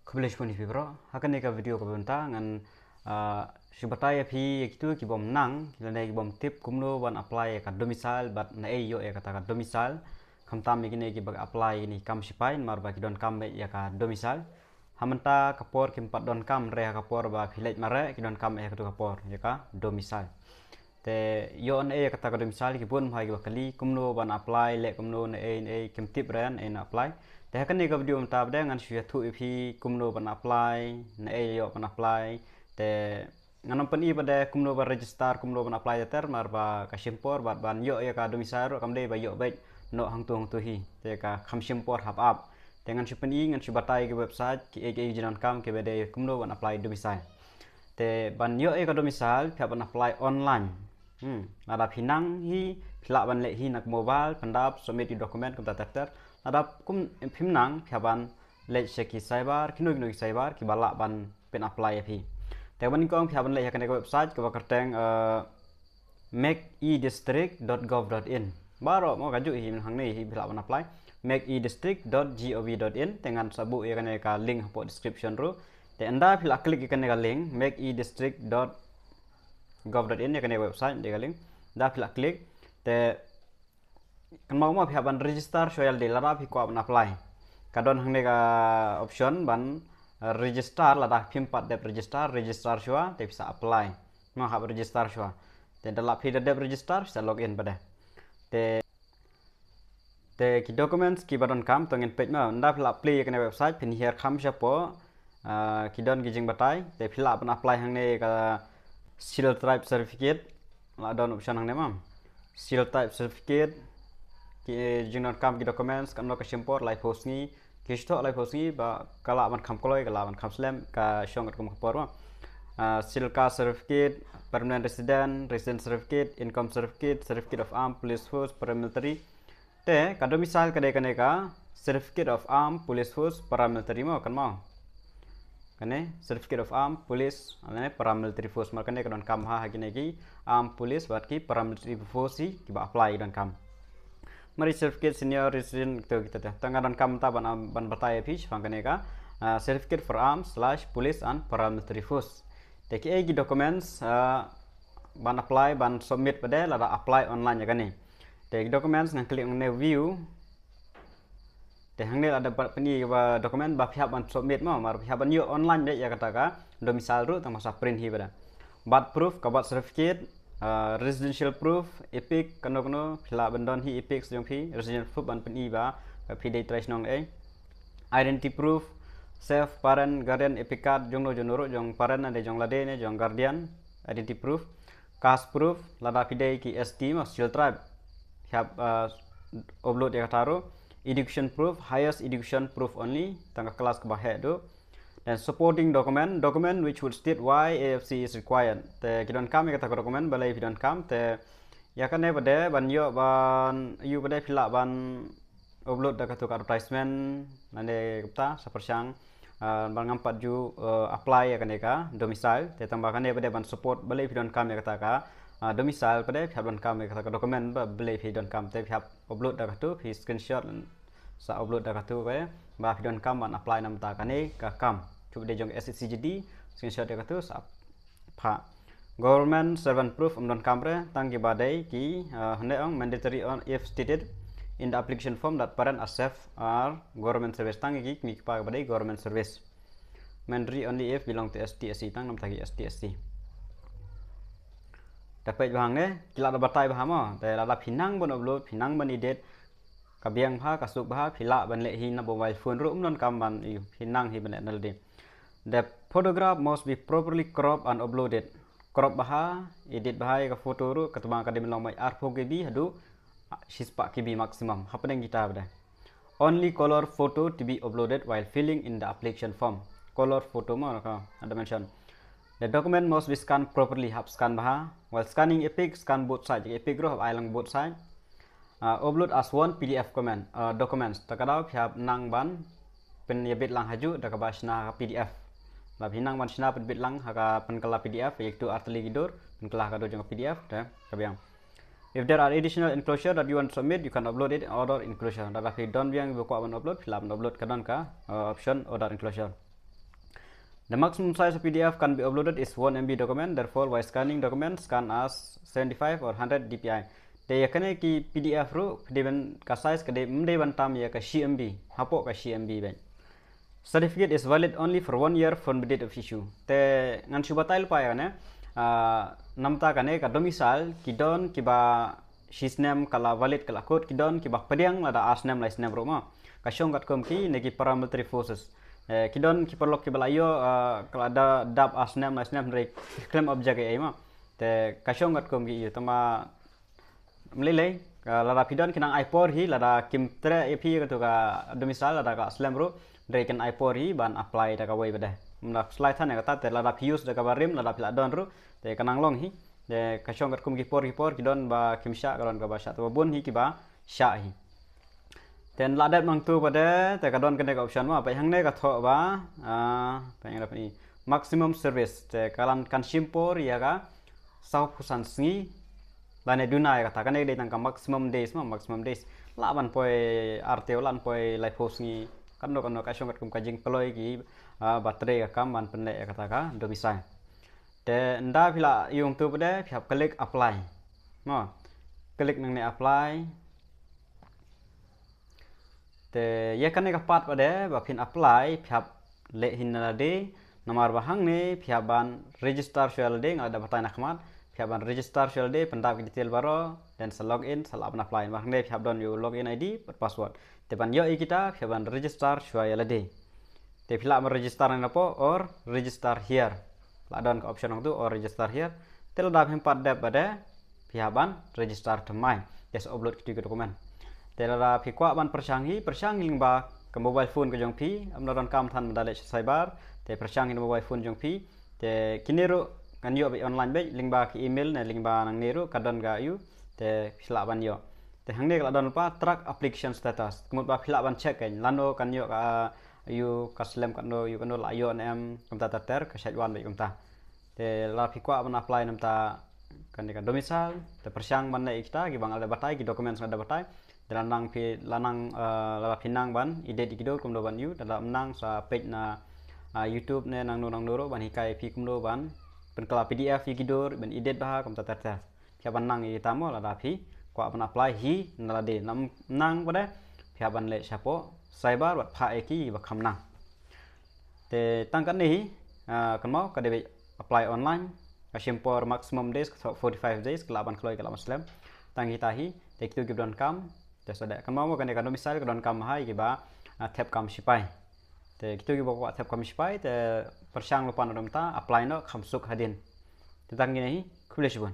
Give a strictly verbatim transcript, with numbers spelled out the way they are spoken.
Khublei shibun ïa phi baroh. Ha kane ka video kaba mynta ngan, ah, shu batai ïa phi ïa kitu ki bym nang, lane ki bym tip kumno ban apply ïa ka domicile bad naei ïoh ïa kata ka domicile. Khamtam ïa kine kiba apply ïa kine ki kam sipai namar ba ki donkam beit ïa ka domicile. Ha mynta ka por kim pat donkam re ha ka por ba phi leit mareh, ki donkam ïa katu ka por ïa ka domicile. Te ïoh naei ïa kata ka domicile, ki bun bha kiba kylli kumno ban apply, leh kumno, naei naei, kim tip re naei ban apply. Te ha kane ka video mynta pat de ngan shu ïathuh ïa phi kumno ban apply, naei ïoh ban apply. Te ngan ym pyni pat de kumno ban register, kumno ban apply ter ter namar ba ka shim por, bad ban ïoh ïa ka domicile ruh kam dei ba ïoh beit noh hangtu hangtu hi. Te ka kham shim por hap ap. Te ngan shu pyni, ngan shu batai ki website, kiei kiei ki jingdonkam kiba dei kumno ban apply domicile. Te ban ïoh ïa ka domicile phi hap ban apply online. Hmm. Lada phi nang hi, phi lah ban leh hi na ka mobile, pyndap, submit ïa u document kumta ter ter. Lada kum phim nang, phi hap ban leit sha ki cyber, kino kino ki cyber kiba lah ban pyn-apply ïa phi. Te ban nyngkong phi hap ban leit ha kane ka website kaba kyrteng, eh, make e district dot gov dot in. Baroh mo ka juh hi, hangne hi phi lah ban apply. make e district dot gov dot in. Te ngan sa buh ïa kane ka link hapoh description ruh. Te ynda phi lah click ïa kane ka link, make e district dot gov dot in, ïa kane ka website, ïa ka link. Ynda phi lah click, te kynmaw mo phi hap ban register shuwa ïalade lada phi kwah ban apply. Ka don hangne ka option ban register, lada phim pat dep register, register shuwa, te phi sa apply. Mo hap register shuwa. Te ynda lah phi da dep register, phi sa log in pat de. Te, te ki documents kiba donkam, to ngin peit mo. Ynda phi lah plie ïa kane website, phin hiar kham shapoh, ah, ki don ki jingbatai. Te phi lah ban apply hangne ka Scheduled Tribe certificate. Lah don option hangne mo. Scheduled Type certificate, ki jingdonkam ki documents, katno ka shim por, laiphew sngi, ki shu thoh laiphew sngi, ba ka lah ban kham kloi, ka lah ban kham slem, ka shong katkum ka por mo. Ah, Scheduled Caste certificate, permanent resident, resident certificate, income certificate, certificate of arm, police force, paramilitary. Te ka domicile ka dei kane ka certificate of arm, police force, paramilitary mo, kynmaw. Kane certificate of arm, police, lane paramilitary force, namar kane ka donkam ha kine ki arm, police bad ki paramilitary force hi kiba apply donkam. Marriage certificate, senior citizen, kita kita te. Tang ka donkam ta ban, ban batai ïa phi shaphang kane ka, ah, certificate for arms slash police and paramilitary force. Te kiei ki documents, ah, ban apply, ban submit pat de lada apply online ïa kane. Te ki documents ngan click hangne view. Te hangne lada pyni ba document ba phi hap ban submit mo, namar phi hap ban ïoh online de ïa kata ka domicile ruh, tang ba sa print hi pat de. Birth proof, ka birth certificate, ah, residential proof, EPIC, kano kano phi lah ban don hi EPIC jong phi, residential proof ban pyni ba phi dei trai shnong ei. Identity proof, self, parent, guardian, EPIC card, jongno jongno ruh, jong parent ne jong lade ne jong guardian, identity proof, caste proof, lada phi dei ki ST mo, Scheduled Tribe, phi hap, ah, upload ïa kata ruh. Education proof, highest education proof only, tang ka class kaba heh duh. Then supporting document, document which would state why AFC is required. Te ki donkam ïa kata ka document balei phi donkam, te ïa kane pat de ban ïoh ban ïoh pat de phi lah ban upload da katu ka advertisement, lane kumta, sa pyrshang, ah, ba ngam pat ju, eh, apply ïa kane ka domicile, te tang ba kane pat de ban support balei phi donkam ïa kata ka, ah, domicile pat de phi hap donkam ïa kata ka document ba balei phi donkam, te phi hap upload da katu, phi screenshot, sa upload da katu, ba phi donkam ban apply namar kane ka kam. Shu pat de jong SHC GD, screenshot ïa katu, sa pha. Government servant proof ym donkam re, tang kiba dei ki, ah, hangne ong mandatory on if stated in the application form that parent are serve are government service, tang ki kmie ki kpa kiba dei government service. Mandatory only if belong to ST SC, tang namar ki ST SC. Te peit ba hangne, ki lah da batai ba ha mo, te lada phi nang ban upload, phi nang ban edit, ka biang bha, ka suk bha, phi lah ban leh hi na mobile phone ruh, ym donkam ban ïoh, phi nang hi ban leh na lade. The photograph must be properly cropped and uploaded. Crop bha, edit bha ïa ka photo ruh, katba ka dei ban long mai arphew KB haduh shispah KB maximum. Hapdeng kita pat de. Only color photo to be uploaded while filling in the application form. Color photo mo ka ada mention. The document must be scanned properly, hap scan bha. While scanning EPIC, scan both side. EPIC ruh hap ai lang both side. Ah, upload as one PDF comment, ah, documents. Ta ka daw phi hap nang ban pynïabit lang hajuh da kaba shna ha PDF. Lada phi nang ban shna pynbit lang ha ka pynkylla PDF, ïa kitu artylli ki dur, pynkylla ha ka dur jong ka PDF, te ka biang. If there are additional enclosure that you want to submit, you can upload it in other enclosure. Lada phi don biang ba kwah ban upload, phi lah ban upload, ka don ka, ah, option other enclosure. The maximum size of P D F can be uploaded is one M B document, therefore by scanning document scan as seventy-five or hundred D P I. Te ïa kane ki P D F ruh, phi dei ban ka size ka dei, ym dei ban tam ïa ka shi M B, hapoh ka shi M B beit. Certificate is valid only for one year from the date of issue. Te ngan shu batai lypa ïa kane, ah, namta kane ka domicile, ki don kiba shi snem ka la valid ka la kut, ki don kiba pdiang lada ar snem lai snem ruh mo. Ka shong katkum kine ki paramilitary forces. Eh, ki don ki paralok kiba la ïoh, ah, ka la da dap ar snem lai snem hynrei khlem object ei ei mo. Te ka shong katkum ki ïoh tangba ym lei lei, ah, lada phi don ki nang ai por hi, lada kim treh ïa phi katu ka domicile, lada ka slem ruh, hynrei kin ai por hi ban apply da kawei pat de. Ym da slai than ïa kata, te lada phi use da kaba rim, lada phi la don ruh, te ka nang long hi. Te ka shong katkum ki por ki por, ki don ba kim shah, ka don kaba shah, te ba bun hi kiba shah hi. Te la dep nangtu pat de, te ka don kane ka option mo, peit hangne ka thoh ba, ah, peit hangne, maximum service, te ka lah kan shim por ïa ka sawphew san sngi, lane duna ïa kata, kane dei tang ka maximum days mo, maximum days. Lah ban poi artew, lah ban poi laiphew sngi, katno katno ka shong katkum ka jingkloi ki, ah, ba trei ka kam ban pynleh ïa kata ka domicile. Te ynda phi la ïoh tu pat de, phi hap click apply. Mo, click nangne apply. Te ïa kane ka part pat de ba phin apply, phi hap leh hi na lade, namar ba hangne phi hap ban register shuwa ïa lade, nga la dep batai na khmat, phi hap ban register shuwa ïa lade, pyndap ki detail baroh, then sa log in, sa lah ban apply. Namar hangne phi hap don ïa u log in I D bad password. Te ban ïoh ïa kita, phi hap ban register shuwa ïa lade. Te phi lah ban register nangne hapoh or register here. La don ka option hangtu or register here. Te lada phim pat dep pat de, phi hap ban register thymmai. Te sa upload kitu ki document. Te lada phi kwah ban pyrshang hi, pyrshang hi lyngba ka mobile phone ka jong phi, ym da donkam than ban da leit sha cyber, te pyrshang hi na mobile phone jong phi, te kine ruh kan ïoh beit online beit, lyngba ka email ne lyngba nangne ruh ka don ka ïoh, te phi lah ban ïoh. Te hangne ka la don lypa track application status. Ka mut ba phi lah ban check kan, lano kan ïoh ka ïoh ka slem katno, ïoh katno, la ïoh ne em, kumta ter ter, ka shait wan beit kumta. Te lada phi kwah ban apply namar kane ka domicile, te pyrshang ban leh ïa kita kiba nga la dep batai, ki documents nga la dep batai. Te la nang phi, la nang, eh, lada phi nang ban edit ïa ki dur kumno ban ïoh, te lada ym nang sa peit na, ah, YouTube ne nangno nangno ruh ban hikai ïa phi kumno ban pynkylla P D F ïa ki dur, ban edit bha kumta ter ter. Phi hap ban nang ïa kita mo lada phi kwah ban apply hi na lade, lada ym nang pat de, phi hap ban leit shapoh cyber bad phah ïa kiba kham nang. Te tang katne hi, ah, kynmaw ka dei beit apply online, ka shim por maximum days, ka thoh forty-five days, ka lah ban kloi, ka lah ban slem. Tang kita hi, te kitu kiba donkam, te sa dei kynmaw mo kane ka domicile ka donkam ha ïa kiba, ah, thep kam shipai. Te kitu kiba kwah thep kam shipai, te pyrshang lypa na dum ta, apply noh kham suk hadien. Te tang kine hi, khublei shibun.